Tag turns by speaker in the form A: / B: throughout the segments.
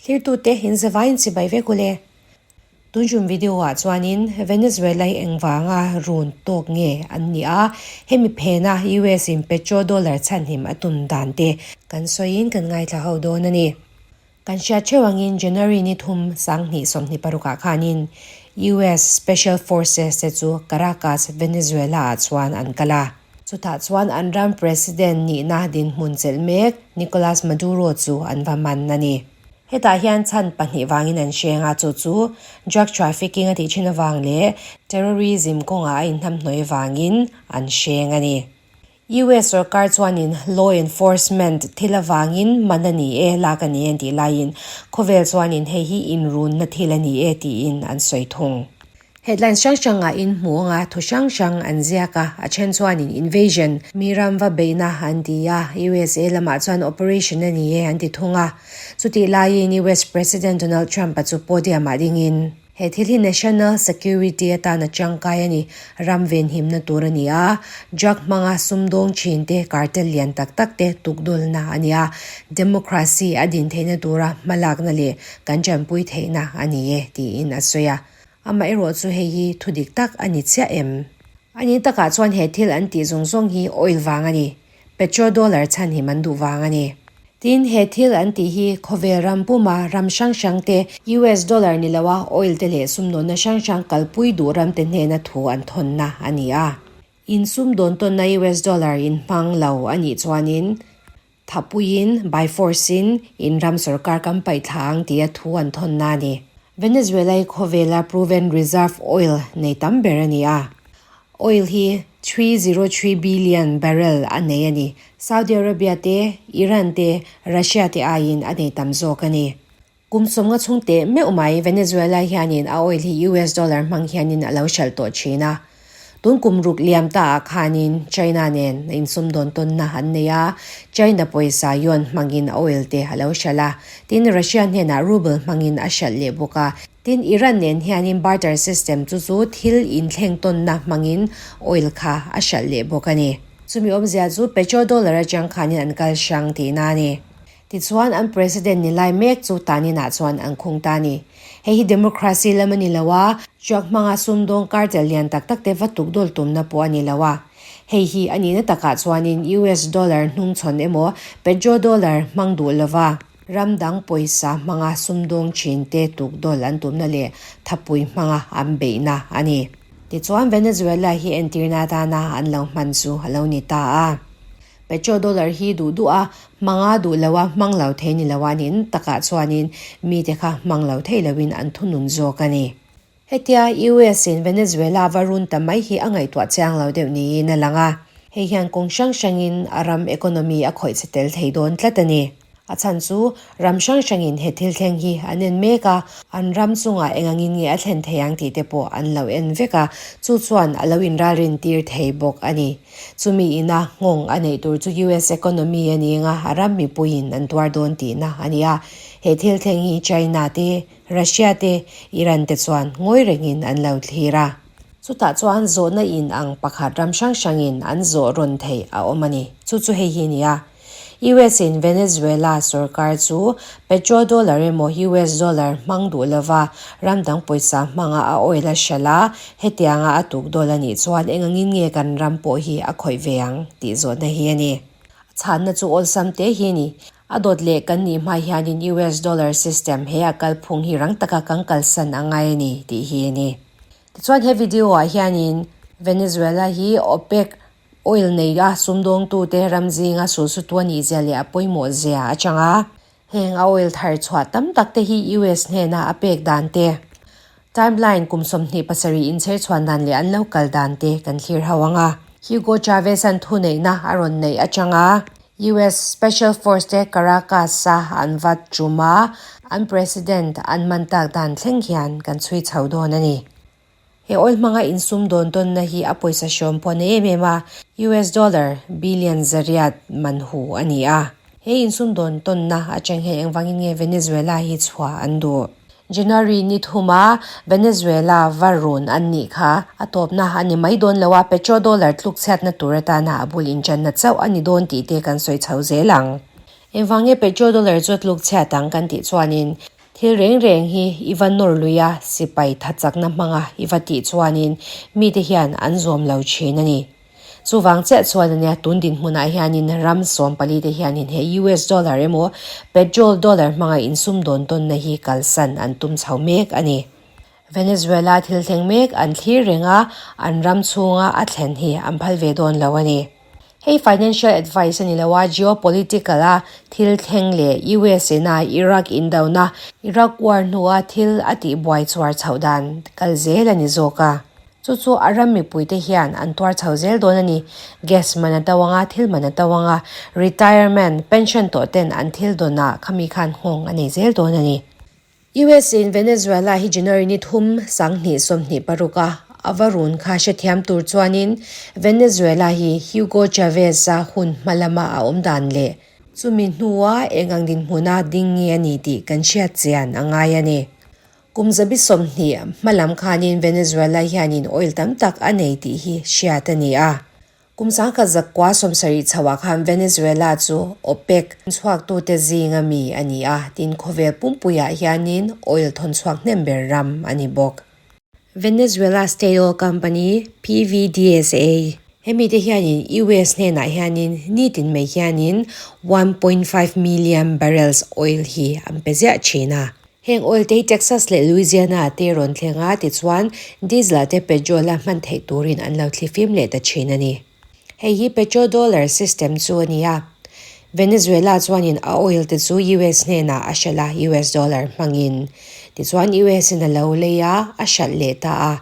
A: Thlirtute in zavaiin chibai vek ule. Tunjum video ah chuanin Venezuela hi engvanga run tawk nge an ni a, hemi phena US in petrodollar chhanhim a tum dan te kan sawiin kan ngaithla ho dawn a ni. Kan hriat theuh angin January ni thum 2026 ah khanin US Special Forces te chu Caracas, Venezuela ah chuan an kal a. Chutah chuan an ram President nihna dinhmun chelh mek Nicolas Maduro chu an va man a ni. Hetah hian chhan pahnih vangin an hreng a, chu chu drug trafficking a tih thin avang leh terrorism kawngah a inhnamhnawih vangin an hreng a ni. US sorkar chuanin law enforcement thil avangin man a ni e, lak a ni e an tih laiin khawvel chuanin hei hi inrunna thil a ni e tiin an sawi thung. Headlines hrang hrangah inhmu anga thu hrang hrang an ziak a, a then chuanin invasion, mi ram va beihna an ti a, USA lamah chuan operation a ni e an ti thung a. Chutih laiin US President Donald Trump-a chu podium-ah dingin, He thil hi National Security atana tangkai a ni, ram venhimna tur a ni a, drug hmanga sumdawng thin te, cartel lian tak tak te tukdawlna a ni a, democracy a din theihna tura hmalakna leh kan tanpui theihna a ni e, tiin a sawi a. Amaherawh chu hei hi thu dik tak a ni chiah em? A ni takah chuan he thil an tih zawng zawng hi oil vang a ni. Petrodollar chhan hi man duh vang a ni. Tin, he thil an tih hi khawvel ram puma ram hrang hrang te, US dollar ni loa oil te leh sumdawnna hrang hrang kalpui duh ram te hnena thu an thawnna a ni a. In sumdawn tawnna US dollar in hmang lo a nih chuanin thapuiin, by force in, in ram sorkar kan paih thla ang tia thu an thawnna a ni. Venezuela hi khawvela proven reserve oil nei tam ber a ni a. Oil hi 303 billion barrel a nei a ni. Saudi Arabia te, Iran te, Russia te aiin a nei tam zawk a ni. Kum sawmnga chhung teh meuh mai Venezuela hianin a oil hi US dollar hmang hianin a lo hralh tawh thin a. Tun kum ruk liam ta ah khanin China nen a insumdawn tawnna an nei a, China pawisa yuan hmangin a oil te a lo hralh a, tin Russia hnenah ruble hmangin a hralh leh bawk a. Tin, Iran nen hianin barter system chu chu thil inthleng tawnna hmangin oil kha a hralh leh bawk a ni. Chumi awmzia chu petrodollar atang khanin an kal hrang tihna a ni. Tichuan, an president ni lai mek chu taninah chuan an khung ta a ni. Hei hi democracy lam a ni lo a, truck hmanga sumdawng cartel lian tak tak te va tukdawl tumna pawh a ni lo a. Hei hi a nihna takah chuanin US dollar hnungchhawn emaw petrodollar hmang duh lova, Ram dang pawisa hmanga sumdawng thinte tukdawl an tumna leh thapui hmanga an beihna a ni. Tichuan, Venezuela hi entirna atana an lo hman chu a lo ni ta a. Petrodollar hi duh duh a, hmanga duh lo a, hmang lo thei ni lo a nin takah chuanin mite kha hmang lo thei loin an thunun zawk a ni. Hetia US in Venezuela va run ta mai hi a ngaihtuah chiang lo deuh niin a lang a. Hei hian kawng hrang hrangin a ram economy a khawih che tel thei dawn tlat a ni. A chhan chu ram hrang hrangin he thil thleng hi an en mek a, an ram chungah eng angin nge a thlen thei ang tih te pawh an lo en vek a, chu chuan a lo inralrin tir thei bawk a ni. Chumi ina nghawng a neih tur chu US economy a ni anga a ram mipuiin an tuar dawn tihna a ni a. He thil thleng hi China te, Russia te, Iran te chuan ngawi rengin an lo thlir a. Chutah chuan zawhna in ang pakhat ram hrang hrangin an zawh rawn theih a awm a ni. Chu chu hei hi a ni a. US in Venezuela sorkar chu petrodollar emaw US dollar hmang duh lova ram dang pawisa hmanga a oil a hralh a, hetianga a tuk dawl a nih chuan engangin nge kan ram pawh hi a khawih ve ang tih zawhna hi a ni. A chhanna chu awlsam te hi a ni. A dawt leh kan nih hma hianin US dollar system he a kalphung hi rang taka kan kalsan a ngai a ni tih hi a ni. Tichuan he video ah hianin Venezuela hi OPEC oil nei a sumdawngtute ram zinga sulsutu a nih zia leh a pawimawh zia a chang a. Heng a oil thar chhuah tam tak te hi US hnena a pek dan te, timeline kum 27 inchher chhuan dan leh an lo kal dan te kan thlir ho ang a. Hugo Chavez an thuneihna a rawn neih atang a, US Special Force te Caracas-a an va tum a, an president an man tak dan thleng hian kan chhui chho dawn a ni. He oil hmanga insum dawn tawnna hi a pawisa hrawm pawh a nei em em a, US dollar billion zariat man hu a ni a. He insum dawn tawnna atang hian engvangin nge Venezuela hi chhuah an duh? January ni thuma Venezuela va run an nih kha a tawpna a ni mai dawn lo a, petrodollar tluk chhiatna tur atana a bul inchanna chauh a ni dawn tih te kan sawi chho zel ang. Engvang nge petrodollar chu a tluk chhiat ang kan tih chuanin thil reng reng hi i va nawr lui a, sipai tha chakna hmanga i va tih chuanin mite hian an zawm lo thin a ni. Chuvang chiah chuan ania tun dinhmunah hianin ram 14 te hianin he US dollar emaw petrol dollar hmanga insumdawn tawnna hi kalsan an tum chho mek a ni. Venezuela thil thleng mek an thlir reng a, an ram chhunga a thlen hi an phal ve dawn lo a ni. Hei financial advice a ni lo a, geopolitical a thil thleng leh US ina Iraq indona, Iraq war hnua thil a tihbuai chuar chhoh dan kal zel a ni zawk a. Chu chu a ram mipuite hian an tuar chho zel dawn a ni. Gas man a to anga, thil man a to anga, retirement, pension tawh ten an thil dawnah khami khan nghawng a nei zel dawn a ni. US in Venezuela hi January ni thum 2026 a a va run kha hrethiam tur chuanin Venezuela hi Hugo Chavez-a hun hma lama a awm dan leh chumi hnua eng ang dinhmuna ding nge a ni tih kan hriat chian a ngai a ni. Kum 120 hma lam khanin Venezuela hianin oil tam tak a nei tih hi hriat a ni a. Kum 1970 chhoah khan Venezuela chu OPEC chhuaktute zinga mi a ni a, tin khawvel pumpuiah hianin oil thawn chhuak hnem ber ram a ni bawk. Venezuela State Oil Company, PVDSA, Hemi te hianin US hnenah hianin nitin mai hianin 1.5 million barrels oil hi an pe ziah thin a. Heng oil te hi Texas leh Louisiana te rawn thleng a, tichuan diesel ah te petrol a hman theih turin an lo thlifim leh ta thin a ni. Hei hi petrodollar system chu a ni a. Venezuela chuanin a oil te chu US hnenah a hralh a, US dollar hmangin. Tichuan US in a lo lei a, a hralh leh ta a.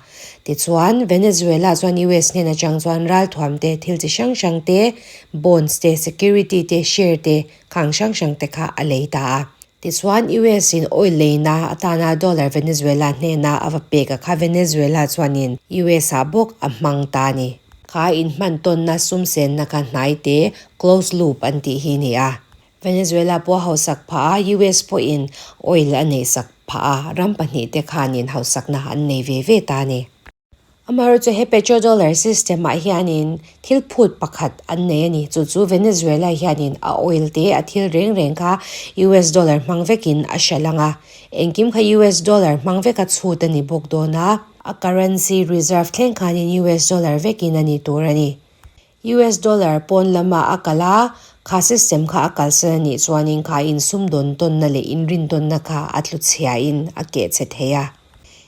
A: Tichuan Venezuela chuan US hnen atang chuan ralthuam te, thil chi hrang hrang te, bonds te, security te, share te, khang hrang hrang te kha a lei ta a. Tichuan, US in oil leina atana dollar Venezuela hnena a va pek a kha Venezuela chuanin US ah bawk a hmang ta a ni. Kha inhman tawnna sum senna kha hnai te closed loop an tih hi ni a. Venezuela pawh a hausak phah a, US pawhin oil a neihsak phah a, ram pahnihte khanin hausakna an nei ve ve ta a ni. Amaherawhchu he petrodollar system ah hianin thil phut pakhat an nei a ni. Chu chu Venezuela hianin a oil te a thil reng reng kha US dollar hmang vekin a hralh ang a. Engkim kha US dollar hmang veka chhut a ni bawk dawn a. A currency reserve thleng khanin US dollar vekin a ni tur a ni. US dollar pawn lama a kal a, kha system kha a kalsan a nih chuanin kha insumdawn tawnna leh inrintawnna kha a tlu chhiain a keh chhe thei a.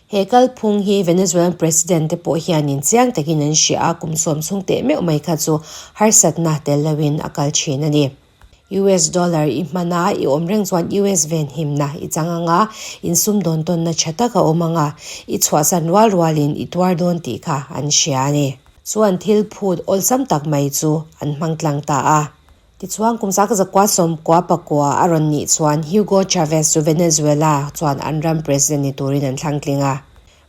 A: He kalphung hi Venezuelan President te pawh hianin chiang takin an hria a, kum sawm chhung teh meuh mai kha chu harsatna tel loin a kal thin a ni. US dollar i hman a, i awm reng chuan US venhimna i chang ang a, insumdawn tawnna tha tak a awm ang a, i chhuahsan rual rualin i tuar dawn tih kha an hria a ni. Chuan thil phut awlsam tak mai chu an hmang tlang ta a. Tichuan kum 1994 a rawn nih chuan Hugo Chavez chu Venezuela chuan an ram president ni turin an thlang tling a.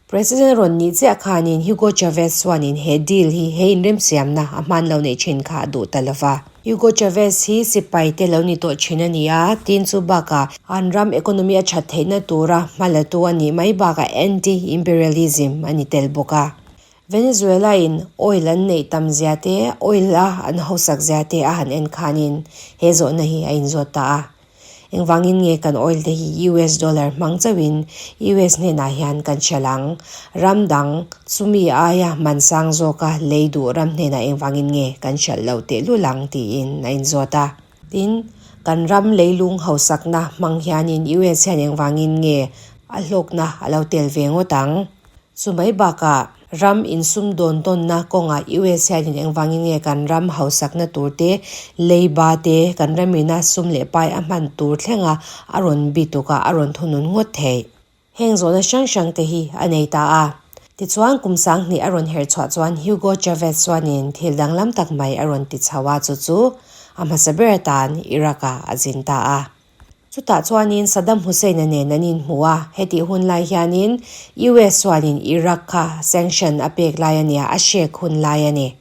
A: President rawn nih chiah khanin Hugo Chavez chuanin he deal hi he inremsiamna a hman lo neih thin kha a duh ta lova. Hugo Chavez hi sipai te lo ni tawh thin a ni a, tin chu bakah an ram economy a that theihna tura hma latu a nih mai bakah anti-imperialism a ni tel bawk a. Venezuela in oil an neih tam zia te, oil a an hausak zia te a han en khanin he zawhna hi a inzawt ta a. Engvangin nge kan oil te hi US dollar hmang chauhin US hnenah hian kan hralh ang? Ram dang chumi aia man sang zawka lei duh ram hnenah engvangin nge kan hralh loh tehlul ang tiin a inzawt a. Tin, kan ram leilung hausakna hmang hianin US hian engvangin nge a hlawkna a lo tel ve ngawt ang? Chu mai bakah, ram insumdawn tawnna kawngah US hianin engvangin nge kan ram hausakna tur te, leiba te, kan ramina sum leh pai a hman tur thlenga a rawn bituk a, a rawn thunun ngawt theih? Heng zawhna hrang hrang te hi a nei ta a. Tichuan, kum 2000 a rawn her chhuah chuan Hugo Chavez chuanin thil danglam tak mai a rawn ti chho a, chu chu a hmasa ber atan Iraq-ah a zin ta a. Chutah chuanin Saddam Hussein-a nen an inhmu a, hetih hun lai hianin US chuanin Iraq kha sanction a pek lai a nia, a hrek hun lai a ni.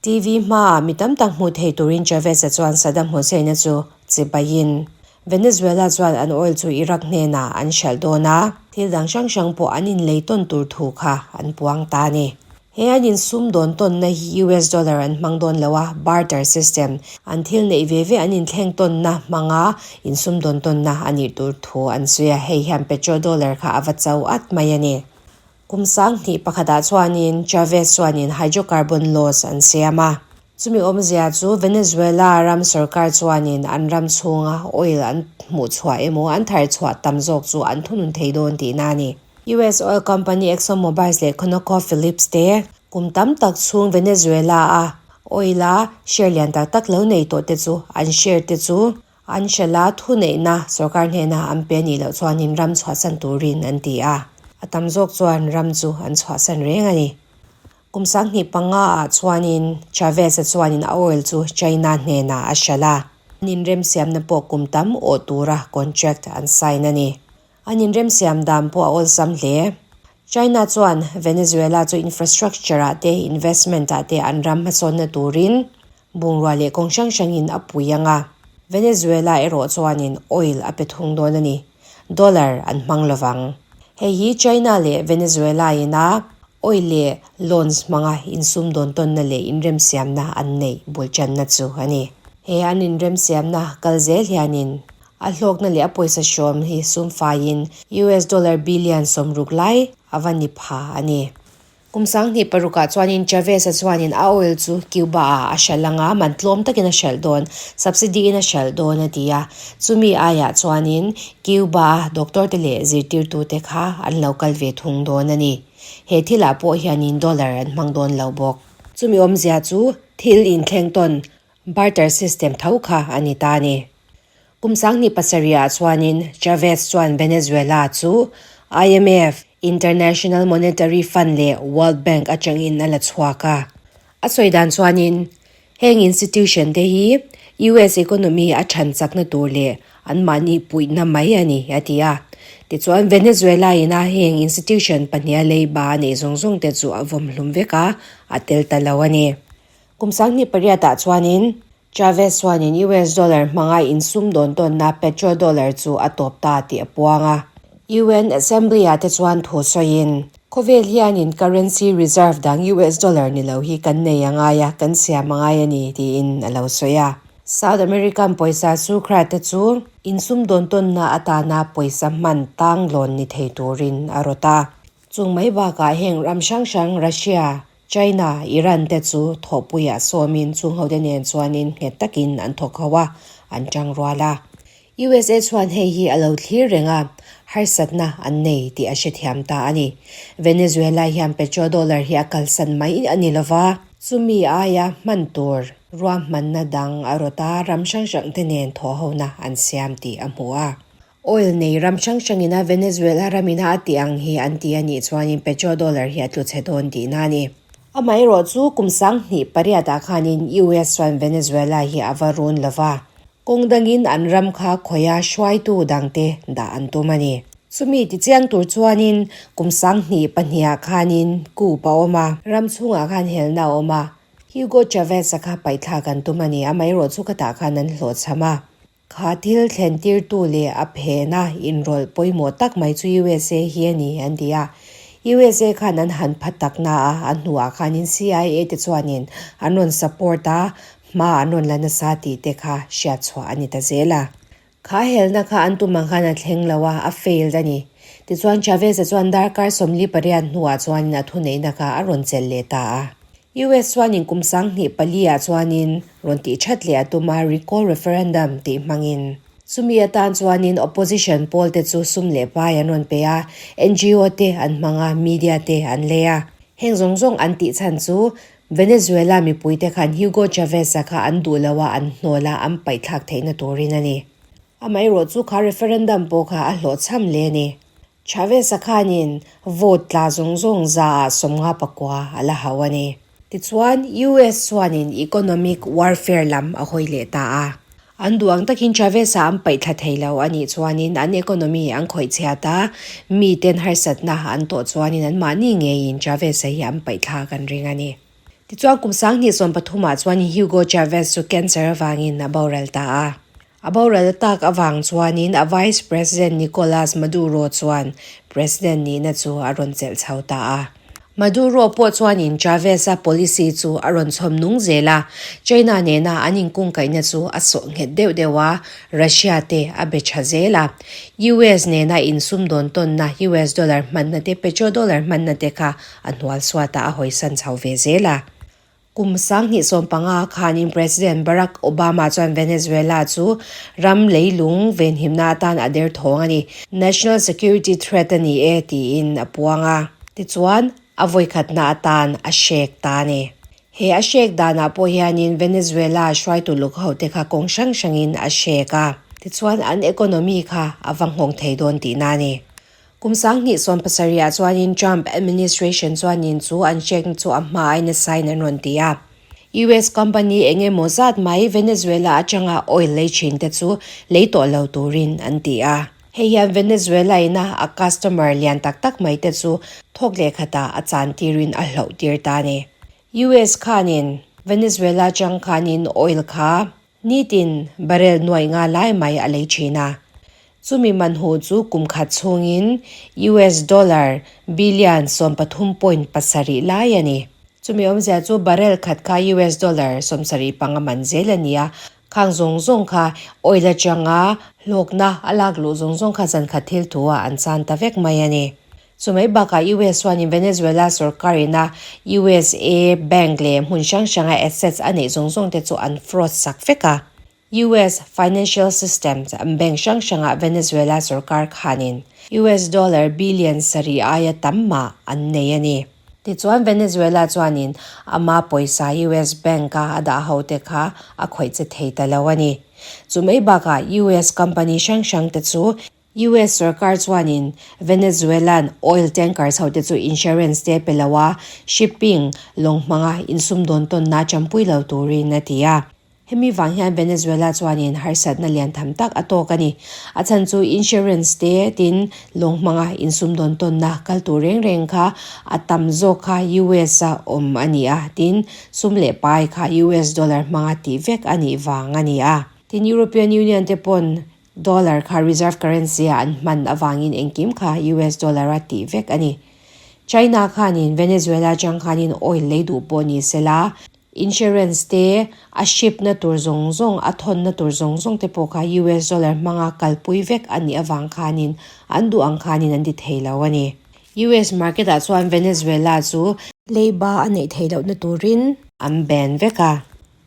A: TV hmaah mi tam tak hmuh thei turin Chavez-a chuan Saddam Hussein-a chu chipaiin Venezuela chuan an oil chu Iraq hnenah an hralh dawn a. Thil dang hrang hrang pawh an inlei tawn tur thu kha an puang ta a ni. He an insumdawn tawnna hi US dollar an hmang dawn lo a, barter system, an thil neih ve ve an inthleng tawnna hmanga insumdawn tawnna a nih tur thu an sawi a, hei hian petrodollar kha a va cho at mai a ni. Kum 2001 ah chuanin Chavez chuanin hydrocarbon laws an siam a. Chumi awmzia chu Venezuela ram sorkar chuanin an ram chhunga oil an hmuh chhuah emaw an thar chhuah tam zawk chu an thunun thei dawn tihna a ni. US oil company ExxonMobil leh ConocoPhillips te kum tam tak chhung Venezuela a oil a share lian tak tak lo nei tawh te chu an share te chu An hrela thuneihna sorkar hnena an pe anih loh chuanin ram chhuahsan turin an ti a, a tam zawk chuan ram chu an chhuahsan reng a ni. Kum 25 ah chuanin Chavez-a chuanin a oil chu China hnenah a hralh a, an inremsiamna pawh kum tam awh tura contract an sign a ni. An inremsiam dan pawh a awlsam hle. China chuan Venezuela chu infrastructure-ah te investment-ah te an ram hmasawnna turin Bungrua leh kawng hrang hrangin a pui ang a, Venezuela erawh chuanin oil a pe thung dawn a ni. Dollar an hmang lovang. Hei hi China leh Venezuela ina oil leh loans hmanga insumdawn tawnna leh inremsiamna an neih bulchanna chu a ni. He an inremsiamna kal zel hianin a hlawkna leh a pawisa hrawm hi sum faiin US dollar billion 60 lai a va ni pha a ni. Kum 2006 ah chuanin Chavez-a chuanin a oil chu Cuba ah a hralh ang a, man tlawm takin a hralh dawn, subsidy in a hralh dawn a ti a. Chumi aiah chuanin Cuba a doctor te leh zirtirtute kha an lo kal ve thung dawn a ni. He thilah pawh hianin dollar an hmang dawn lo bawk. Chumi awmzia chu thil inthleng tawn, barter system tho kha a ni ta a ni. Kum 2007 ah chuanin Chavez chuan Venezuela chu IMF, International Monetary Fund leh World Bank atangin a la chhuak a. A sawi dan chuanin heng institution te hi US economy a than chakna tur leh anmahni puihna mai a ni, a ti a. Tichuan Venezuela ina heng institution pahniha leiba a neih zawng zawng te chu a vawm hlum vek a, a tel ta lo a ni. Kum 2008 ah chuanin Chavez chuanin US dollar hmanga insumdawn tawnna petrodollar chu a tawp ta tih a puang a. UN Assembly-ah te chuan thu sawiin, Khawvel hianin currency reserve dang US dollar ni lo hi kan nei a ngai a, kan siam a ngai a ni, tiin a lo sawi a. South American pawisa Sucre te chu insumdawn tawnna atana pawisa hman tanglawn ni thei turin a rawt a. Chung mai bakah heng ram hrang hrang Russia, China, Iran te chu thawhpuiah sawmin chung hote nen chuanin nghet takin an thawk ho a, an tang rual a. USA chuan hei hi a lo thlir reng a, harsatna an nei tih a hrethiam ta a ni. Venezuela hian petrodollar hi a kalsan mai a ni lova, chumi aia hman tur ruahmanna dang a rawt a, ram hrang hrang te nen thawhhona an siam tih a hmu a. Oil nei ram hrang hrangin a Venezuela ramin a tih ang hi an ti a nih chuanin petrodollar hi a tlu chhe dawn tihna a ni. Amaherawh chu kum 2008 ah khanin US chuan Venezuela hi a va run lo va, kawng dangin an ram kha khawia hruaitu dangte dah an tum a ni. Chumi tichiang tur chuanin kum 2002 ah khanin coup a awm a, ram chhungah khan helna a awm a, Hugo Chavez-a kha paihthlak an tum a ni, amaherawh chu ka tah khan an hlawhchham a. Kha thil thlentirtu leh a phena inrawlh pawimawh tak mai chu USA hi a ni, an ti a. USA khan an han phat tak na a, a hnuah khanin CIA te chuanin an rawn support a, hma an rawn la nasa tih te kha hriatchhuah a ni ta zel a. Kha helna kha an tum ang khan a thleng lo a, a failed a ni. Tichuan Chavez-a chuan darkar 48 hnuah chuanin a thuneihna kha a rawn chelh leh ta a. US chuanin kum 2004 ah chuanin rawn tih that leh a tum a, recall referendum tih hmangin. Chumi atan chuanin opposition pawl te chu sum leh pai an rawn pe a, NGO te an hmang a, media te an lei a. Heng zawng zawng an tih chhan chu Venezuela mipui te khan Hugo Chavez-a kha an duh lo a, an hnawl a, an paihthlak theihna turin a ni. Amaherawh chu kha referendum pawh kha a hlawhchham hle a ni. Chavez-a khanin vote tla zawng zawng zaah 59 a la hau a ni. Tichuan, US chuanin economic warfare lam a hawi leh ta a. An duh ang takin Chavez-a an paihthla thei lo a nih chuanin an economy an khawih chhiat a, miten harsatna an tawh chuanin anmahni ngeiin Chavez-a hi an paihthla kan ring a ni. Tichuan, kum 2013 ah chuan Hugo Chavez chu cancer avangin a boral ta a. A boral tak avang chuanin a Vice President Nicolas Maduro chuan President nihna chu a rawn chelh chho ta a. Maduro pawh chuanin Chavez-a policy chu a rawn chhawm nung zel a, China nena an inkungkaihna chu a sawh nghet deuh deuh a, Russia te a be tha zel a. US nena insumdawn tawnna US dollar hmanna te petrodollar hmanna te kha a hnual suatah a hawisan chho ve zel a. Kum 2015 khanin President Barack Obama chuan Venezuela chu ram leilung venhimna atan a derthawng a ni. National security threat a ni e tiin a puang a. Tichuan, a vawikhatna atan a hrek ta a ni. He a hrek danah pawh hianin Venezuela hruaitu luk hote kha kawng hrang hrangin a hrek a. Tichuan, an economy kha a va nghawng thei dawn tihna a ni. Kum 2017 ah chuanin Trump administration chuanin chu an hrekna chu a hma ain a sign an rawn ti a. US company eng emaw zat mai Venezuela atanga oil lei thin te chu lei tawh lo turin an ti a. Hei hian Venezuela ina a customer lian tak tak mai te chu thawk leh khatah a chan tirin a hloh tir ta a ni. US khanin Venezuela atang khanin oil kha Nitin barrel nuaih nga lai mai a lei thin a. Chumi manhu chu kum khat chhungin US dollar billion 13.7 lai a ni. Chumi awmzia chu barrel khat kha US dollar 75 man zel a ni a, khang zawng zawng kha oil atanga hlawkna a lak luh zawng zawng kha zan khat thil thu ah an chan ta vek mai a ni. Chumai bakah US chuanin Venezuela sorkar ina USA bank leh hmun hrang hranga assets a neih zawng zawng te chu an fraud sak vek a. US financial system bank hrang hrangah Venezuela sorkar khanin US dollar billion sarih aia tam mah an nei a ni. Tichuan Venezuela chuanin ama pawisa US bank a a dah ho te kha a khawih che thei ta lo a ni. Chumai bakah US company hrang hrang te chu US sorkar chuanin Venezuelan oil tankers hote chu insurance te pe lo a, shipping lawng hmanga insumdawn tawnna champui lo turin a ti a. Hemi vang hian Venezuela chuanin harsatna lian tham tak a tawk a ni. A chhan chu insurance te tin lawng hmanga insumdawn tawnna kal tur reng reng kha a tam zawk kha US a awm a ni a, tin sum leh pai kha US dollar hmanga tih vek a nih vang a ni a. Tin European Union te pawn Dollar kha reserve currency ah an hman avangin engkim kha US dollar a tih vek a ni. China khanin Venezuela atang khanin oil lei duh pawh ni sela, insurance te, a ship na tur zawng zawng, a thawn na tur zawng zawng te pawh kha US dollar hmanga kalpui vek a nih avang khanin an duh ang khanin an ti thei lo a ni. US market ah chuan Venezuela chu leiba a neih theih lohna turin an ban vek a.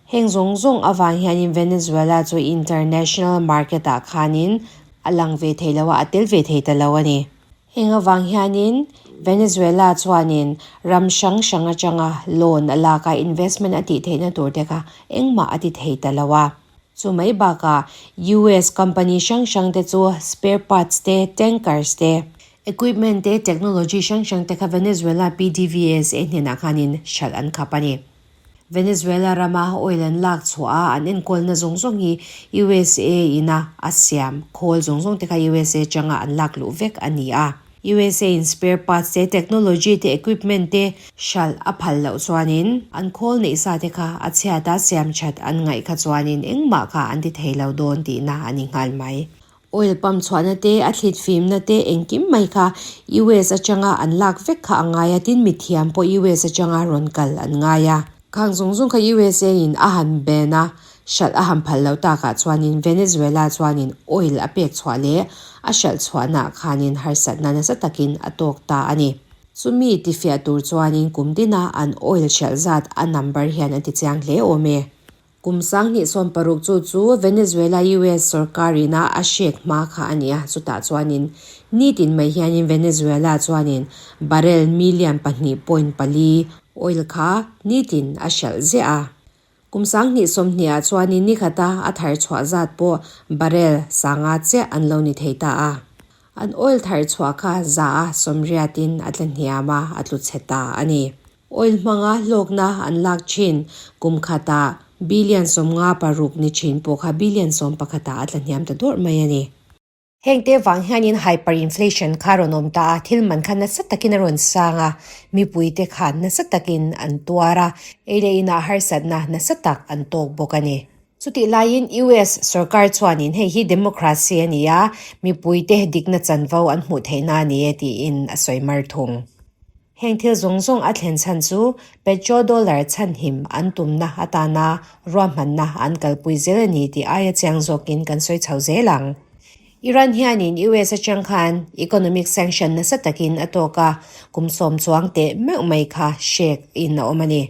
A: Heng zawng zawng avang hianin Venezuela chu international market ah khanin a lang ve thei lo a, a tel ve thei ta lo a ni. Heng avang hianin Venezuela chuanin ram hrang hrang atanga loan a lak a, investment a tih theihna tur te kha engmah a ti thei ta lo a. Chu mai bakah US company hrang hrang te chu spare parts te, tankers te, equipment te, technology hrang hrang te kha Venezuela PDVSA hnenah khanin hralh an khap a ni. Venezuela rama oil an lak chhuah a, an enkawlna zawng zawng hi USA ina a siam khawl zawng zawng te kha USA atanga an lak luh vek a ni a. USA in spare parts te, technology te, equipment te hralh a phal loh chuanin an khawl neih sa te kha a chhiat a siam that an ngaih kha chuanin engmah kha an ti thei lo dawn tihna a ni nghal mai. Oil pump chhuahna te, a thlit fimna te engkim mai kha US atanga an lak vek kha a ngai a, tin mithiam pawh US atanga rawn kal an ngai a. Khang zawng zawng kha USA in a han ban a, hralh a han phal lo takah chuanin Venezuela chuanin oil a pek chhuah leh a hralh chhuahnaah khanin harsatna nasa takin a tawk ta a ni. Chumi tifiah tur chuanin kum tina an oil hralh zat a number hian a tichiang hle awm e. Kum 2016 chu chu Venezuela US sorkar ina a hrek hma kha a ni a, chutah chuanin nitin mai hianin Venezuela chuanin barrel million 2.4 oil kha nitin a hralh ziah a. Kum 2020 ah chuanin ni khata a thar chhuah zat pawh barrel sanga chiah an lo ni thei ta a. An oil thar chhuah kha za a sawmriatin a tla hniam a, a tlu chhe ta a ni. Oil hmanga hlawkna an lak thin kum khatah billion 56 ni thin pawh kha billion 11 ah a tla hniam ta dawrh mai a ni. Hengte vang hianin hyperinflation kha rawn awm ta a, thil man kha nasa takin a rawn sang a, mipuite khan nasa takin an tuar a, ei leh inah harsatna nasa tak an tawk bawk a ni. Chutih laiin US sorkar chuanin hei hi democracy a ni a, mipuite dikna chanvo an hmuh theihna a ni e tiin a sawi mar thung. Heng thil zawng zawng a thlen chhan chu petrodollar chhanhim an tumna atana ruahmanna an kalpui zel a ni tih aia chiang zawkin kan sawi chho zel ang. Iran hianin US atang khan economic sanction nasa takin a tawk a, kum sawm chuang teh meuh mai kha hrek in a awm a ni.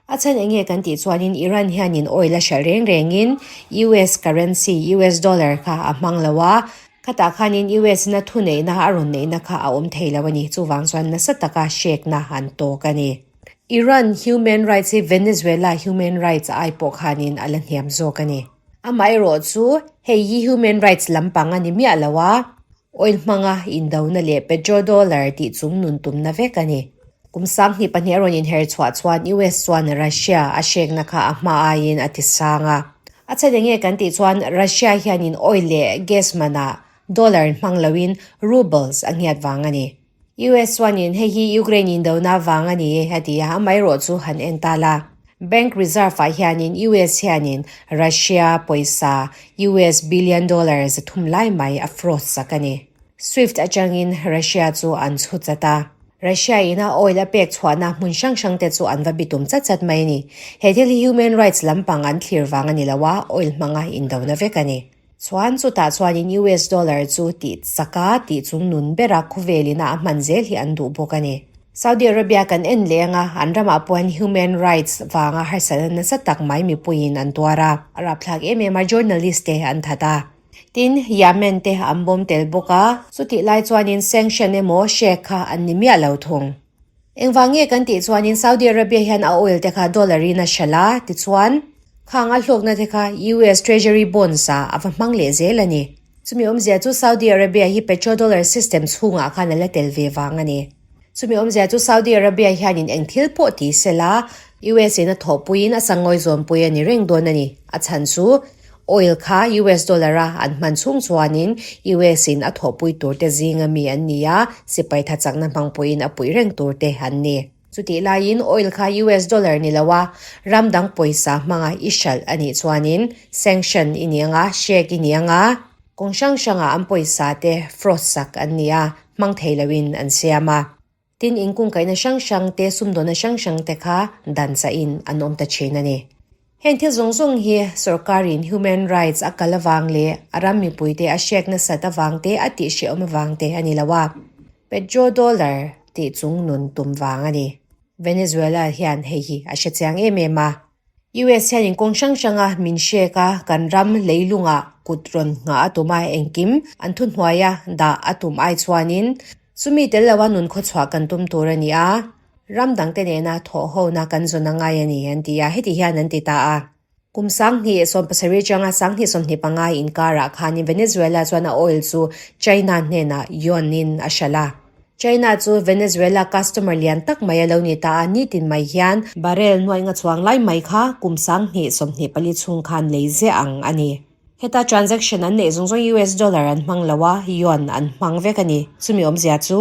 A: A chhan eng nge kan tih chuanin Iran hianin oil a hralh reng rengin US currency, US dollar, kha a hmang lo a, khatah khanin US ina thuneihna a rawn neihna kha a awm thei lo a ni. Chuvang chuan nasa taka hrekna an tawk a ni. Iran human rights hi Venezuela human rights ai pawh khanin a la hniam zawk a ni. Amaherawh chu hei hi human rights lampang a ni miah lo a, Oil hmanga indona leh petrodollar tih chung nun tumna vek a ni. Kum 2002 a rawn inher chhuah chuan US chuan Russia a hrekna kha a hma aiin a ti sang a. A chhan enge kan tih chuan Russia hianin oil leh gas manah dollar hmang loin rubles a ngiat vang a ni. US chuanin hei hi Ukraine indona vang a ni e a ti a, amaherawh chu han en ta la. Bank Reserve ah hianin US hianin Russia pawisa US billion dollar 300 lai mai a fraud sak a ni. Swift atangin Russia chu an chhu chat a. Russia in a oil a pek chhuahna hmun hrang hrang te chu an va bitum chat chat mai a ni. He thil hi human rights lampang an thlir vang a ni lo a, oil hmanga indona vek a ni. Chuan chutah chuanin US dollar chu tih chaka tih chung nun bera khawvelin a a hman zel hi an duh bawk a ni. Saudi Arabia kan en leng a, an ramah pawhin human rights vanga harsatna nasa tak mai mipuiin an tuar a, a rapthlak em em a, journalist te an that a. Tin, Yemen te an bawm tel bawk a, chutih lai chuanin sanction emaw hrek kha an ni miah lo thung. Engvang nge kan tih chuanin Saudi Arabia hian a oil te kha dollar in a hralh a, tichuan khang a hlawkna te kha US Treasury Bonds ah a va hmang leh zel a ni. Chumi awmzia chu Saudi Arabia hi petrodollar system chhungah khan a la tel ve vang a ni. Chumi awmzia chu Saudi Arabia hianin eng thil pawh ti sela US in a thawhpuiin a sangawi zawnpui a ni reng dawn a ni. A chhan chu Oil kha US dollar a an hman chhung chuanin US in a thawhpui tur te zinga mi an ni a, sipai tha chakna hmang pawhin a puih reng tur te an ni. Chutih laiin oil kha US dollar ni lo a, ram dang pawisa hmanga i hralh a nih chuanin sanction i ni anga, hrek i ni anga, kawng hrang hranga an pawisa te fraud sak an ni a, hmang thei loin an siam a. Tin, inkungkaihna hrang hrang te, sumdawnna hrang hrang te kha dan chahin an awm ta thin a ni. Heng thil zawng zawng hi sorkarin human rights a kal avang leh a ram mipuite a hrek nasat avang te, a tihhrehawm avang te a ni lo a, petrodollar tih chung nun tum vang a ni. Venezuela hian hei hi a hre chiang em em a. US hianin kawng hrang hranga min hrek a, kan ram leilungah kut rawn nghah a tum a, engkim an thuhnuaia dah a tum ai chuanin chumi tel loa nun khawchhuah kan tum tur a ni a, ram dangte nena thawhhona kan zawn a ngai a ni an ti a, heti hian an ti ta a. Kum 2017 atanga 2025 inkarah khanin Venezuela chuan a oil chu China hnenah yuan-in a hralh a. China chu Venezuela customer lian tak mai a lo ni ta a, nitin mai hian barrel nuaih nga chuang lai mai kha kum 2024 chhung khan lei ziah ang a ni. Heta transaction an neih zawng zawng US dollar an hmang lo a, yuan an hmang vek a ni. Chumi awmzia chu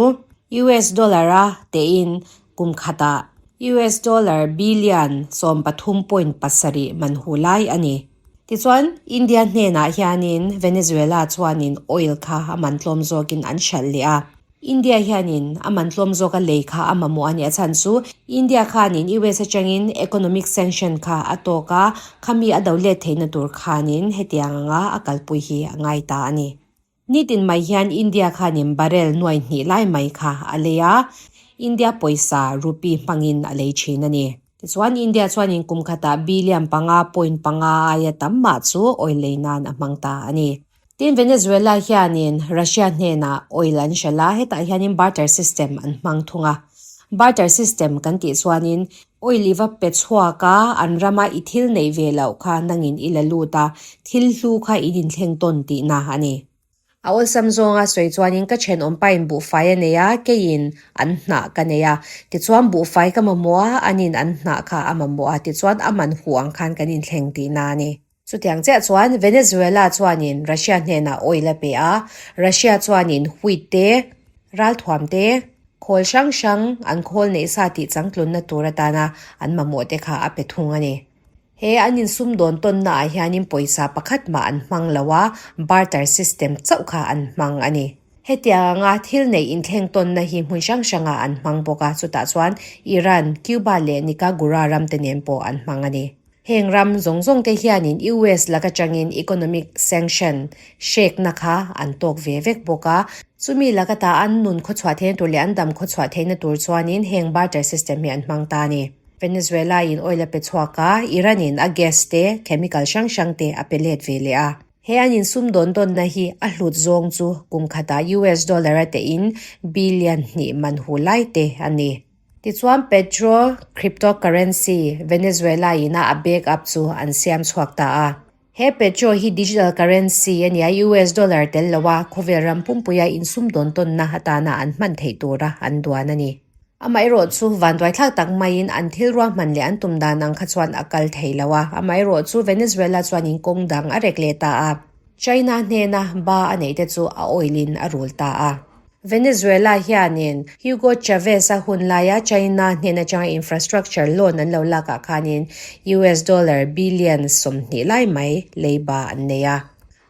A: US dollar a tein kum khatah US dollar billion 13.7 man hu lai a ni. Tichuan, India hnenah hianin Venezuela chuanin oil kha a man tlawm zawkin an hralh leh a. India hianin a man tlawm zawka lei kha a mamawh a nih a chhan chu India khanin US atangin economic sanction kha a tawk a, khami a do let theihna tur khanin hetiang anga a kalpui hi a ngai ta a ni. Nitin mai hian India khanin barrel nuai hnih lai mai kha a lei a, India pawisa rupee hmangin a lei thin a ni. Tichuan India chuanin kum khatah billion 5.5 aia tam mah chu oil lei nan a hmang ta a ni. Tin Venezuela hianin Russia hnenah oil an hralh a, hetah hianin barter system an hmang thung a. Barter system kan tih chuanin oil i va pe chhuak a, an rama i thil neih ve loh kha nangin i la lut a, thil hlu kha in inthleng tawn tihna a ni. A awlsam zawnga sawi chuanin ka thenawm pain buhfai a nei a, keiin an hnah ka nei a. Tichuan buhfai ka mamawh a, anin an hnah kha a mamawh a, tichuan a man huh ang khan kan inthleng tihna a ni. Chutiang chiah chuan Venezuela chuanin Russia hnenah oil a pe a, Russia chuanin wheat te, ralthuam te, khawl hrang hrang an khawl neih sa tih changtlunna tur atana an mamawh te kha a pe thung a ni. He an insumdawn tawnna ah hianin pawisa pakhat mah an hmang lo a, barter system chauh kha an hmang a ni. Hetiang anga thil neih inthleng tawnna hi hmun hrang hrangah an hmang bawk a, chutah chuan Iran, Cuba leh Nicagura ram te nen pawh an hmang a ni. Heng ram zawng zawng te hianin US lak atangin economic sanction hrekna kha an tawk ve vek bawk a, chumi lak ata an nun khawchhuah theihna tur leh an dam khawchhuah theihna tur chuanin heng barter system hi an hmang ta a ni. Venezuela in oil a pe chhuak a, Iran in a gas te, chemical hrang hrang te a pe let ve leh a. He an insum dawn dawnna hi a hlut zawng chu kum khatah US dollar a tein billion hnih man hu lai te a ni. Tichuan petro cryptocurrency Venezuela in a a back up chu an siam chhuak ta a. He petro hi digital currency a ni a, US dollar tel lo a khawvel ram pumpuia insum dawn tawnna atana an hman theih tura an duan a ni. Amaherawh chu vanduaithlak tak maiin an thil ruahman leh an tum dan ang kha chuan a kal thei lo a. Amaherawh chu Venezuela chuanin kawng dang a rek leh ta a. China hnena ba a neih te chu a oil in a rul ta a. Venezuela hianin Hugo Chavez-a hun laia China hnen atanga infrastructure loan an lo lakah khanin US dollar billion 20 lai mai leiba an nei a.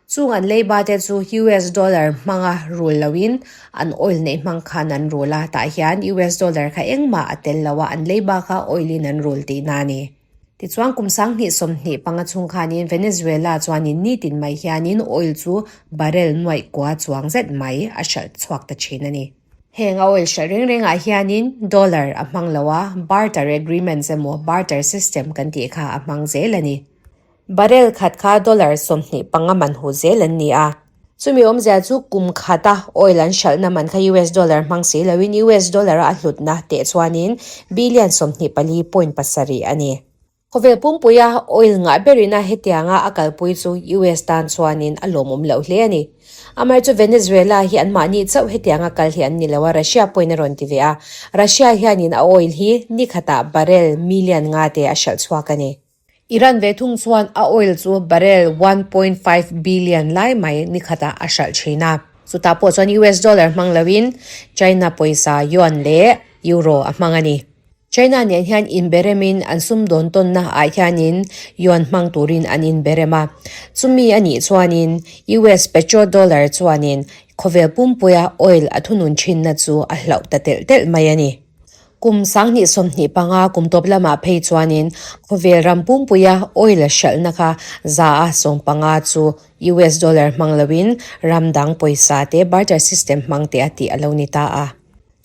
A: Chung an leiba te chu US dollar hmanga rul loin an oil neih hmang khan an rul a, tah hian US dollar kha engmah a tel lo a, an leiba kha oil in an rul tihna a ni. Tichuan kum 2025 chhung khanin Venezuela chuanin nitin mai hianin oil chu barrel nuaih kua chuang zet mai a hralh chhuak ta thin a ni. Heng a oil hralh reng rengah hianin dollar a hmang lo a, barter agreements emaw barter system kan tih kha a hmang zel a ni. Barrel khat kha dollar 25 man hu zel an ni a. Chumi awmzia chu kum khata oil an hralhna man kha US dollar hmang si loin US dollar a hlutna teh chuanin billion 24.7 a ni. Khawvel pumpuia oil ngah berina hetianga a kalpui chu US tan chuanin a lawmawm loh hle a ni. Amar chu Venezuela hi anmahni chauh hetianga kal hi an ni lo a, Russia pawhin a rawn ti ve a. Russia hianin a oil hi ni khatah barrel million nga te a hralh chhuak a ni. Iran ve thung chuan a oil chu barrel 1.5 billion lai mai ni khatah a hralh thin a. Chutah pawh chuan US dollar hmang loin China pawisa yuan leh euro a hmang a ni. China nen hian inberemin an sumdawn tawnna ah hianin yuan hmang turin an inberem a. Chumi a nih chuanin US petrodollar chuanin khawvel pumpuia oil a thunun thinna chu a hlauh ta telh telh mai a ni. Kum 2025 kum tawp lamah phei chuanin khawvel ram pumpuia oil hralhna kha 150 chu US dollar hmang loin ram dang pawisa te barter system hmang te a tih a lo ni ta a.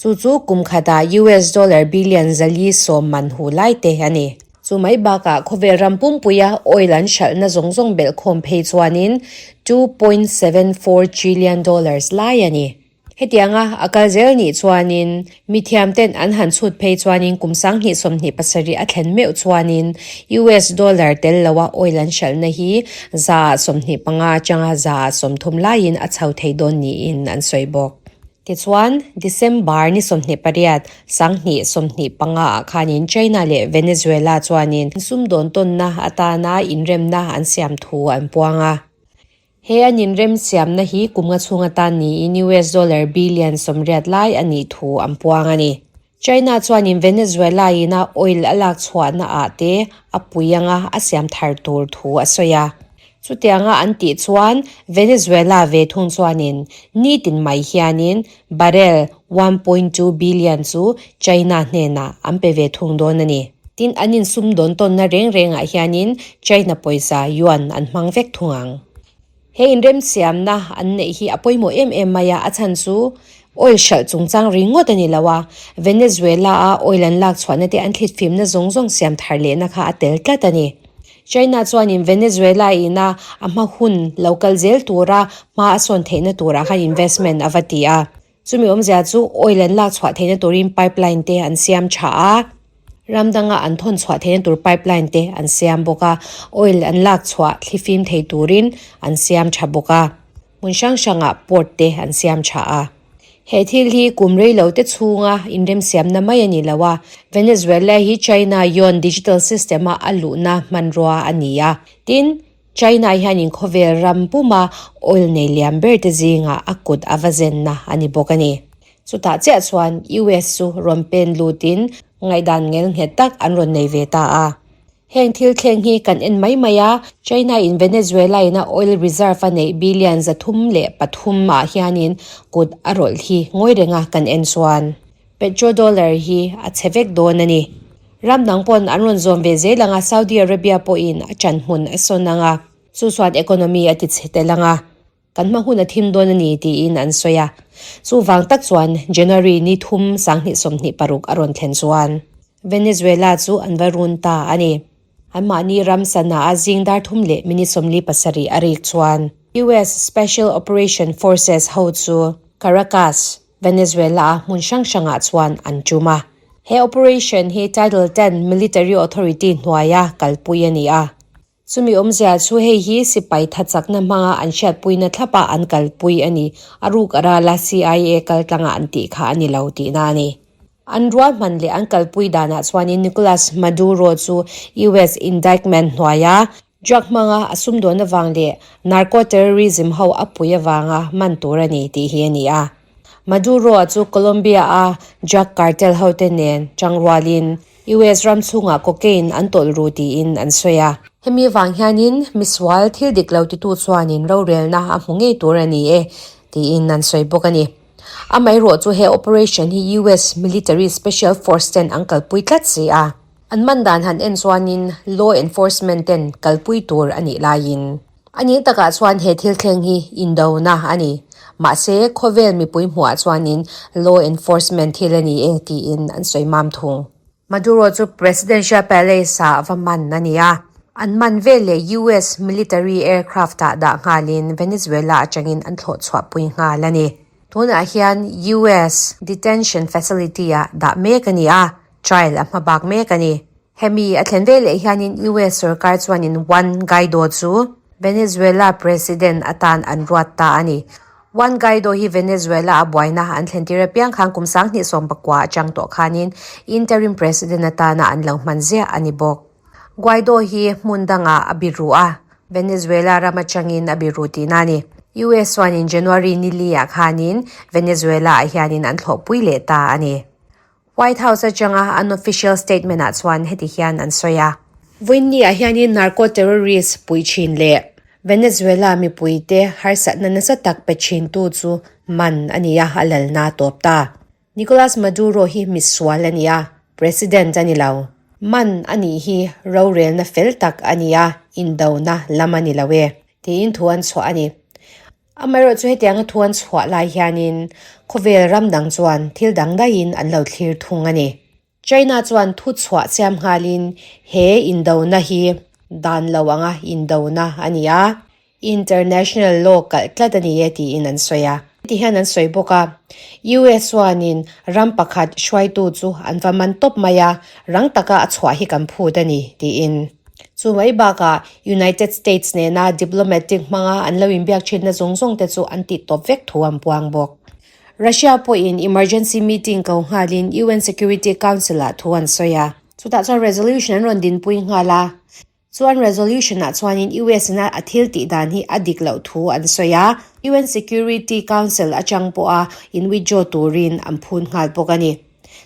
A: Chu chu kum khatah US dollar billion 410 man hu lai te a ni. Chu mai bakah khawvel ram pumpuia oil an hralhna zawng zawng belhkhawm phei chuanin 2.74 trillion dollars lai a ni. Hetianga a kal zel nih chuanin mithiam ten an han chhut phei chuanin kum 2027 a thlen meuh chuanin US dollar tel loa oil an hralhna hi 25 atanga 30 laiin a chho thei dawn niin an sawi bawk. Tichuan, December ni 28, 2025 ah khanin China leh Venezuela chuanin sumdawn tawnna atana inremna an siam thu an puang a. He an inremsiamna hi kum nga chhung atan niin US dollar billion 80 lai a nih thu an puang a ni. China chuanin Venezuela in a oil a lak chhuahna ah te a pui anga a siam thar tur thu a sawi a. Chutianga an tih chuan Venezuela ve thung chuanin nitin mai hianin barrel 1.2 billion chu China hnenah an pe ve thung dawn a ni. Tin an insumdawn tawnna reng rengah hianin China pawisa yuan an hmang vek thung ang. He inremsiamna an neih hi a pawimawh em em mai a, a chhan chu oil hralh chungchang ringawt a ni lo a, Venezuela a oil an lak chhuahna te an thlit fimna zawng zawng siam thar lehna kha a tel tlat a ni. China chuanin Venezuela ina a hma hun lo kal zel tura hma a sawn theihna turah khan investment a va ti a. Chumi awmzia chu oil an lak chhuah theihna turin pipeline te an siam tha a, ram danga an thawn chhuah theihna tur pipeline te an siam bawk a, oil an lak chhuah thlifim thei turin an siam tha bawk a, hmun hrang hrangah port te an siam tha a. He thil hi kum rei lo te chhunga inremsiamna mai a ni lo a, Venezuela hi China yuan digital system a a luhna hmanrua a ni a, tin, China hianin khawvel ram puma oil nei lian ber te zingah a kut a va zenna a ni bawk a ni. Chutah chiah chuan US chu rawn pen lutin ngaihdan ngel nghet tak an rawn nei ve ta a. Heng thil thleng hi kan en mai mai a, China in Venezuela in a oil reserve a neih billion 303 ah hianin kut a rawlh hi ngawi renga kan en chuan petrodollar hi a chhe vek dawn a ni. Ram dang pawn an rawn zawm ve zel anga Saudi Arabia pawhin a ṭan hmun a sawn anga chu chuan economy a ti chhe tel anga Kan hma hun a thim dawn a ni tiin an sawi a. Chuvang tak chuan January ni thum 2026 a rawn thlen chuan Venezuela chu an va run ta a ni. Anmahni ram Sanaa zing dar thum leh minute 47 a rik chuan US Special Operation Forces ho chu Caracas, Venezuela-a hmun hrang hrangah chuan an tum a. He operation hi Title Ten Military Authority hnuaia kalpui a ni a. Chumi awmzia chu hei hi sipai thachakna hmanga an hriatpuina thlapa an kalpui a ni. A ruk a ral a, CIA kal tlanga an tih kha a ni lo tihna a ni. An ruahman leh an kalpui danah chuanin Nicolas Maduro chu US indictment hnuaia drug hmanga a sumdawn avang leh narco-terrorism ho a pui avanga man tur a ni tih hi a ni a. Maduro-a chu Colombia-a drug cartel hote nen tangrualin US ram chhungah cocaine an tawlh ru tiin an sawi a. Hemi vang hianin misual thil dik lo titu chuanin rorelna a hmu ngei tur a ni e tiin an sawi bawk a ni. Amaherawh chu he operation hi US military special force ten an kalpui tlat si a. An man dan han en chuanin law enforcement ten kalpui tur a nih laiin A nih takah chuan he thil thleng hi indona a ni. Mahse, khawvel mipui hmuhah chuanin law enforcement thil a ni e tiin an sawi mam thung. Maduro chu Presidential Palace-ah va man a ni a. An man veleh US military aircraft-ah dah nghalin Venezuela atangin an thlawh chhuahpui nghal a ni. Tunah hian US detention facility-ah dah mek a ni a, trial a hmabak mek a ni. Hemi a thlen veleh hianin US sorkar chuanin Juan Guaido chu Venezuela President atan an ruat ta a ni. Juan Guaido hi Venezuela a buaina an thlentir apiang khan kum 2019 atang tawh khanin interim president atana an lo hman ziah a ni bawk. Guaido hi hmun dangah a biru a, Venezuela ram atangin a biru tihna a ni. US chuanin January ni li-ah khanin Venezuela-ah hianin an thlawhpui leh ta a ni. White House atanga an official statement ah chuan heti hian an sawi a. Vawiinni ah hianin narco-terrorist pui thin leh Venezuela mipuite harsatna nasa tak pe thintu chu man a ni a, a lalna a tawp ta. Nicolas Maduro hi misual a ni a, president a ni lo. Man a nih hi rorelna fel tak a ni a, indona lam a ni lo e, tiin thu an chhuah a ni. Amaherawh chu hetianga thu an chhuah lai hianin khawvel ram dang chuan thil dang daihin an lo thlir thung a ni. China chuan thu chhuah siam nghalin he indona hi dan lo anga indona a ni a, international law kalh tlat a ni e tiin an sawi a. Heti hian an sawi bawk a, US chuanin ram pakhat hruaitu chu an va man tawp mai a, rang taka a chhuah hi kan phut a ni tiin. Chu mai bakah United States nena diplomatic hmanga an lo inbiak thinna zawng zawng te chu an tih tawp vek thu an puang bawk. Russia pawhin emergency meeting ko nghalin UN Security Council-ah thu an sawi a. Chutah chuan resolution an rawn dinpui nghal a. Chuan resolution-ah chuanin US ina a thil tih dan hi a dik loh thu an sawi a. UN Security Council atang pawha in withdraw turin an phun nghal bawk a ni.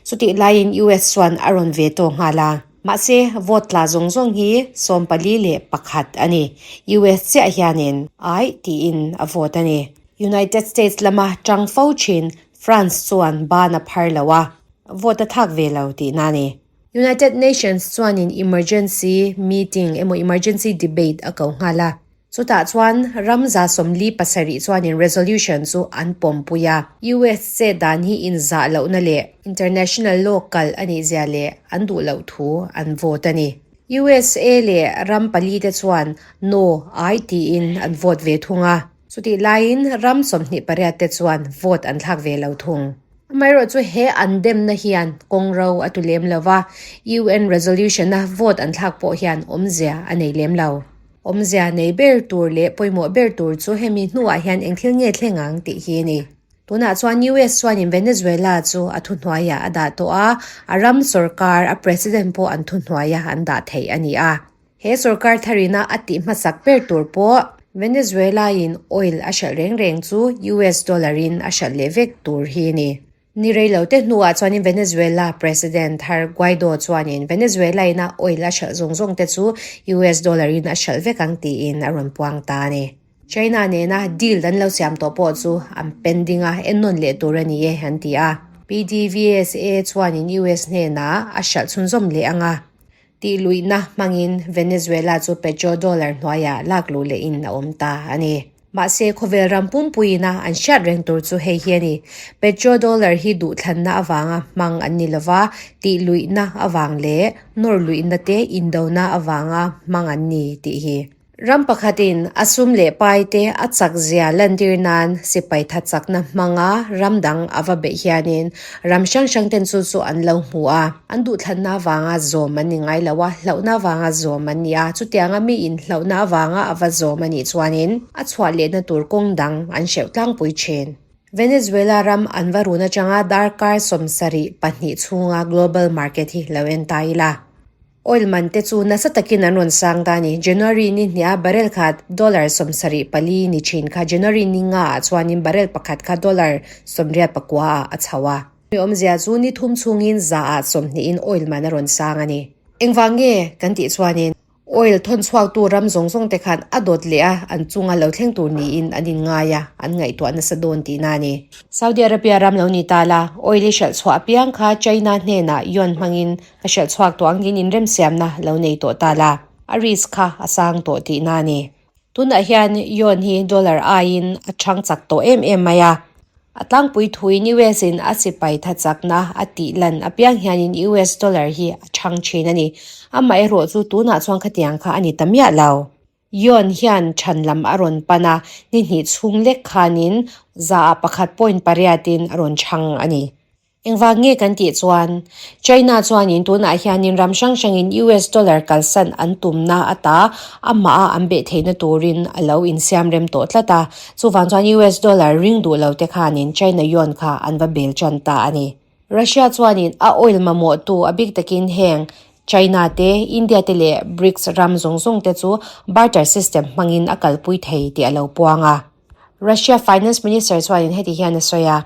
A: Chutih laiin US chuan a rawn ve tawh nghal a. Mahse, vote tla zawng zawng hi 41 a ni. US chiah hianin aih tiin a vote a ni. United States lama tang fo thin France chuan ban a phar lo a, vote a thak ve lo tihna a ni. United Nations chuanin emergency meeting emaw emergency debate a ko nghal a. Chutah chuan ram 47 chuanin resolution chu an pawmpui a. US chet dan hi inzah lohna leh international law kalh a nih zia leh an duh loh thu an vote a ni. USA leh ram pali te chuan no ai tiin an vote ve thung a. Chutih laiin ram 28 te chuan vote an thlak ve lo thung. Amaherawh chu he an demna hian kawng ro a tu lem lo va, UN resolution-a vote an thlak pawh hian awmzia a nei lem lo. Awmzia nei ber tur leh pawimawh ber tur chu hemi hnuah hian eng thil nge thleng ang tih hi a ni. Tunah chuan US chuanin Venezuela chu a thuhnuaiah a dah tawh a, a ram sorkar, a president pawh an thuhnuaia an dah theih a ni a. He sorkar tharina a tih hmasak ber tur pawh Venezuela-in oil a hralh reng reng chu US dollar-in a hralh leh vek tur hi a ni. Ni rei lo te hnuah chuanin Venezuela President thar Guaido chuanin Venezuela in a oil a hralh zawng zawng te chu US dollar in a hralh vek ang tiin a rawn puang ta a ni. China nena deal an lo siam tawh pawh chu an pending a, ennawn leh tur a ni e an ti a. PDVSA chuanin US hnenah a hralh chhunzawm leh ang a. Tih luihna hmangin Venezuela chu petrodollar hnuaiah lak luh lehin a awm ta a ni. Mahse, khawvel ram pumpuiina an hriat reng tur chu hei hi a ni. Petrodollar hi duhthlanna avanga hmang an ni lova, tih luihna avang leh nawr luihna te indona avanga hmang an ni tih hi. Ram pakhatin a sum leh paite a chakzia lantir nan sipai tha chakna hmanga ram dang a va beih hianin ram hrang hrang ten chu chu an lo hmu a. An duhthlanna avanga zawm an ni ngai lo a, hlauhna avanga zawm an ni a. Chutianga miin hlauhna avanga a va zawm a nih chuanin a chhuah lehna tur kawng dang an hreuh tlangpui thin. Venezuela ram an va run atanga darkar 72 chhunga global market hi lo en ta ila. Oil man te chu nasa takin an rawn sang ta a ni. January ni hniah barrel khat dollar 74 ni thin kha January ni nga ah chuanin barrel pakhat kha dollar 89 ah a chho a. Mi awmzia chu ni thum chhungin za ah 20 in oil man a rawn sang a ni. Engvang nge kan tih chuanin oil thawn chhuaktu ram zawng zawng te khan a dawt leh a, an chunga lo thleng tur niin an inngai a, an ngaihtuah nasa dawn tihna a ni. Saudi Arabia ram lo ni ta la, oil i hralh chhuah apiang kha China hnenah yuan hmangin Ka hrilh chhuak tawh angin inremsiamna lo nei tawh ta la, a risk kha a sang tawh tihna a ni. Tunah hian yuan hi dollar aiin a chhang chak tawh em em mai a. A tlangpui thuin US in a sipai tha chakna a tih lan apiang hianin US dollar hi a chhang thin a ni. Amaherawh chu tunah chuan khatiang kha a ni ta miah lo. Yuan hian chhan lam a rawn pan a, ni hnih chhung lek khanin 100.8 in a rawn chhang a ni. Engvang nge kan tih chuan, China chuanin tunah hianin ram hrang hrangin US dollar kalsan an tumna ata amah a an beh theihna turin a lo insiam rem tawh tlat a. Chuvang chuan US dollar ring duh lo te khanin China yuan kha an va bel tan ta a ni. Russia chuanin a oil mamawhtu a bik takin heng China te, India te leh BRICS ram zawng zawng te chu barter system hmangin a kalpui thei tih a lo puang a. Russia Finance Minister chuanin heti hian a sawi a.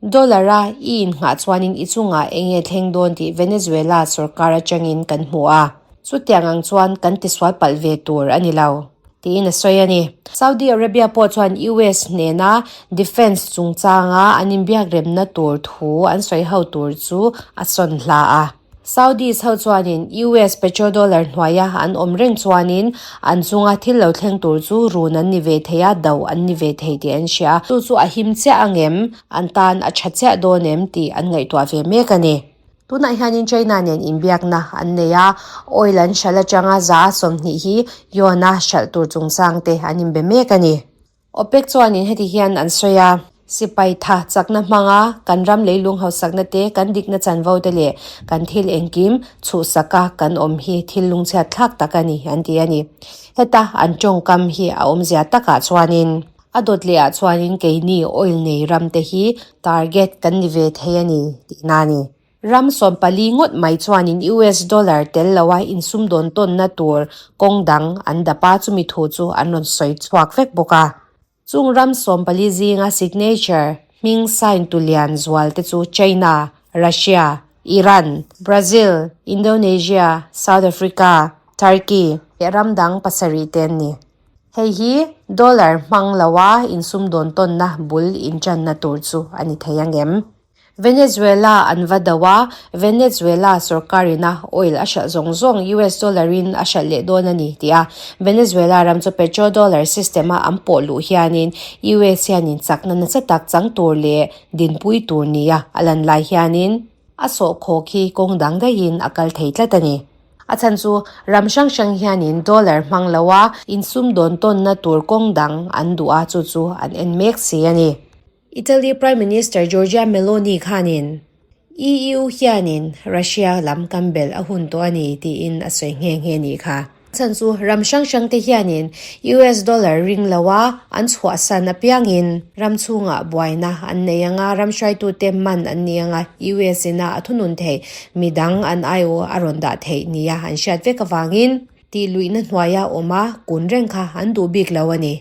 A: Dollar a i innghah chuanin i chungah eng nge thleng dawn tih Venezuela sorkar atangin kan hmu a, chutiang ang chuan kan tisual palh ve tur a ni lo, tiin a sawi a ni. Saudi Arabia pawh chuan US nena defence chungchanga an inbiakremna tur thu an sawi ho tur chu a sawn hla a. Saudis ho chuanin US petrodollar hnuaia an awm reng chuanin an chunga thil lo thleng tur chu run an ni ve thei a, do an ni ve thei tih an hria. Chu chu a him chiah ang em? An tan a tha chiah dawn em tih an ngaihtuah ve mek a ni. Tunah hianin China nen inbiakna an nei a, oil an hralh atanga 20% hi yuan-a hralh tur chungchang te an inbe mek a ni. OPEC chuanin heti hian an sawi a, Sipai tha chakna hmanga kan ram leilung hausakna te, kan dikna chanvo te leh kan thil engkim chhuhsaka kan awm hi thil lungchhiat thlak tak a ni, an ti a ni. Heta an tawngkam hi a awmzia takah chuanin a dawt lehah chuanin keini oil nei ram te hi target kan ni ve thei a ni tihna a ni. Ram 14 ngawt mai chuanin US dollar tel loa insumdawn tawnna tur kawng dang an dap a, chumi thu chu an rawn sawi chhuak vek bawk a. Chung ram 14 zinga signature hming sign tu lian zual te chu China, Russia, Iran, Brazil, Indonesia, South Africa, Turkey leh ram dang pasarih te an ni. Hei hi dollar hmang loa insumdawn tawnna bul intanna tur chu a ni thei ang em? Venezuela an va do a, Venezuela sorkar ina oil a hralh zawng zawng US dollar in a hralh leh dawn a ni tih a, Venezuela ram chu petrodollar system a an pawh luh hianin US hianin chakna nasa tak chang tur leh dinpui tur nia a lan lai hianin a sawhkhawk hi kawng dang daihin a kal thei tlat a ni. A chhan chu ram hrang hrang hianin dollar hmang lo a insumdawn tawnna tur kawng dang an duh a, chu chu an en mek si a ni. Italy Prime Minister Giorgia Meloni khanin EU hianin Russia lam kan belh a hun tawh a ni tiin a sawi nghe nghe nih kha. Chhan chu ram hrang hrang te hianin US dollar ring lo a an chhuahsan apiangin ram chhungah buaina an nei anga ram hruaitute man an ni anga US ina a thunun theih midang an aiawh a rawn dah theih nia an hriat vek avangin tihluihna hnuaia awm a kun reng kha an duh bik lo a ni.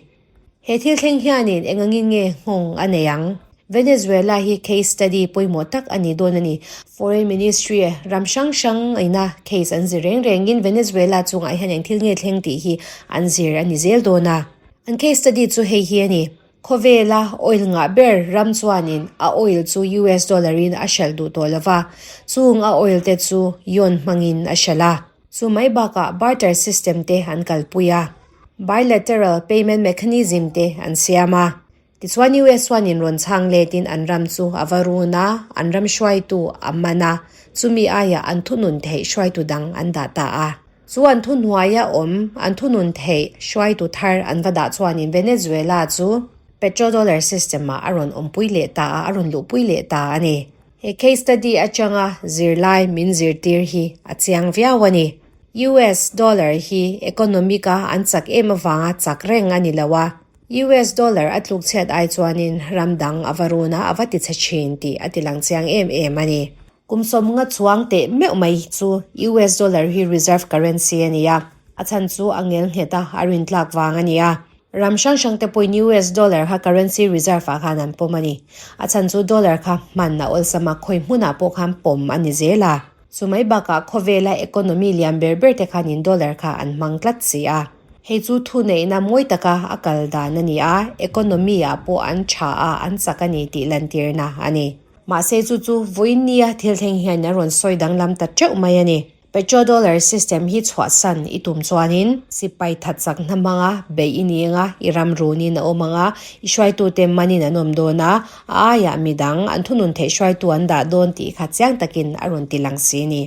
A: He thil thleng hianin eng angin nge nghawng a nei ang? Venezuela hi case study pawimawh tak a ni dawn a ni. Foreign Ministry ram hrang hrang ina case an zir reng rengin Venezuela chungah hian eng thil nge thleng tih hi an zir a ni zel dawn a. An case study chu hei hi a ni. Khawvela oil ngah ber ram chuanin a oil chu US dollar in a hralh duh tawh lo va, chung a oil te chu yuan hmangin a hralh a. Chu mai bakah barter system te an kalpui a, bilateral payment mechanism te an siam a. Tichuan US chuanin rawn chhang letin an ram chu a va run a, an ram hruaitu a man a, chumi aiah an thunun theih hruaitu dang an dah ta a. Chu an thuhnuaia awm an thunun theih hruaitu thar an va dah chuanin Venezuela chu petrodollar system ah a rawn awmpui leh ta a, a rawn luhpui leh ta a ni. He case study atanga zirlai min zirtir hi a chiang viau a ni. US dollar hi economic a an chak em avanga chak reng a ni lo a, US dollar a tluk chhiat ai chuanin ram dang a va run a, a va tichhe thin tih a tilang chiang em em a ni. Kum sawmnga chuang teh meuh mai chu US dollar hi reserve currency a ni a, a chhan chu a ngel nghet a, a rintlak vang a ni a. Ram hrang hrang te pawhin US dollar kha currency reserve ah khan an pawm a ni. A chhan chu dollar kha hman a awlsam a, khawi hmunah pawh khan pawm a ni zel a. Chu mai bakah khawvela economy lian ber ber te khanin dollar kha an hmang tlat si a. Hei chu thuneihna mawi taka a kal dan a ni a, economy ah pawh an tha a, an chak a ni tih lantirna a ni. Mahse chu chu vawiin nia thil thleng hian a rawn sawi danglam ta teuh mai a ni. Petrodollar system hi chhuahsan i tum chuanin sipai that chak hna hmanga beih i ni anga i ram runin a awm anga i hruaitute manin an awm dawn a, a aiah midang an thunun theih hruaitu an dah dawn tih kha chiang takin a rawn ti lang si ni.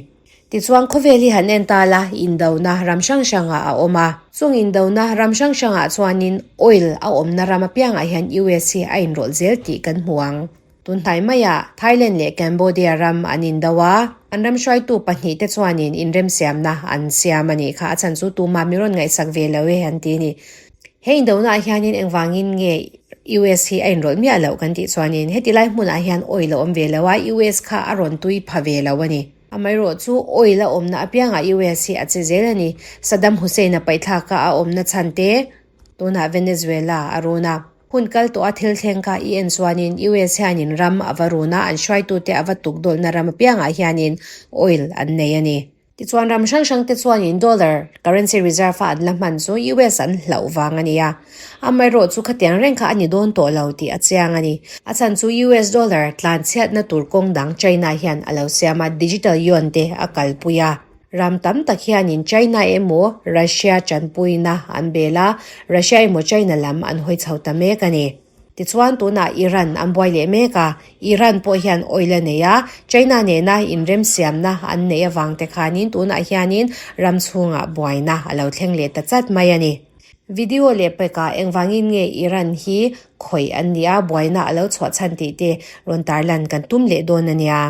A: Tichuan khawvel hi han en ta la, indona ram hrang hrangah a awm a. Chung indona ram hrang hrangah chuanin oil a awmna ram apiangah hian US hi a inrawlh zel tih kan hmu ang. Tunhnai maiah Thailand leh Cambodia ram an indo a, an ram hruaitu pahnihte chuanin inremsiamna an siam a nih kha, a chhan chu tumah mi rawn ngaihsak ve lo e an ti a ni. He indonaah hianin engvangin nge US hi a inrawlh miah loh kan tih chuanin heti lai hmunah hian oil a awm ve lo a, US kha a rawn tui pha ve lo a ni. Amaherawh chu oil a awmna apiangah US hi a che zel a ni. Saddam Hussein a paihthlaka a awmna chhan te tunah Venezuela a run a. Hun kal tawh a thil thleng kha i en chuanin US hianin ram a va run a, an hruaitute a va tuk dawlhna ram apiangah hianin oil an nei a ni. Tichuan ram hrang hrangte chuanin dollar currency reserve a an la hman chu US an hlauh vang a ni a. Amaherawh chu khatiang reng kha a ni dawn tawh lo tih a chiang a ni. A chhan chu US dollar tlanchhiatna tur kawng dang China hian a lo siam a, digital yuan te a kalpui a. Ram tam tak hianin China emaw Russia tanpuina an bel a, Russia emaw China lam an hawi chho ta mek a ni. Tichuan tunah Iran an buai leh mek a, Iran pawh hian oil a nei a, China nena inremsiamna an neih avang te khanin tunah hianin ram chhungah buaina a lo thleng leh ta chat mai a ni. Video leh pekah engvangin nge Iran hi khawih an nih a, buaina a lo chhuah chhan tih te rawn tarlan kan tum leh dawn a nia.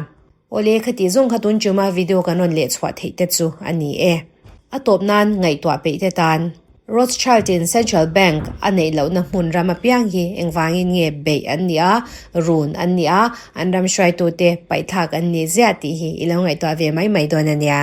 A: Awle khati zawng kha tun chuma video kan rawn leh chhuah theih te chu a ni e. A tawp nan ngaihtuah peih te tan Rothschild in Central Bank a neih lohna hmun ram apiang hi engvangin nge beih an nih a, run an nih a, an ram hruaitute paihthlak an nih ziah tih hi i lo ngaihtuah ve mai mai dawn a nia.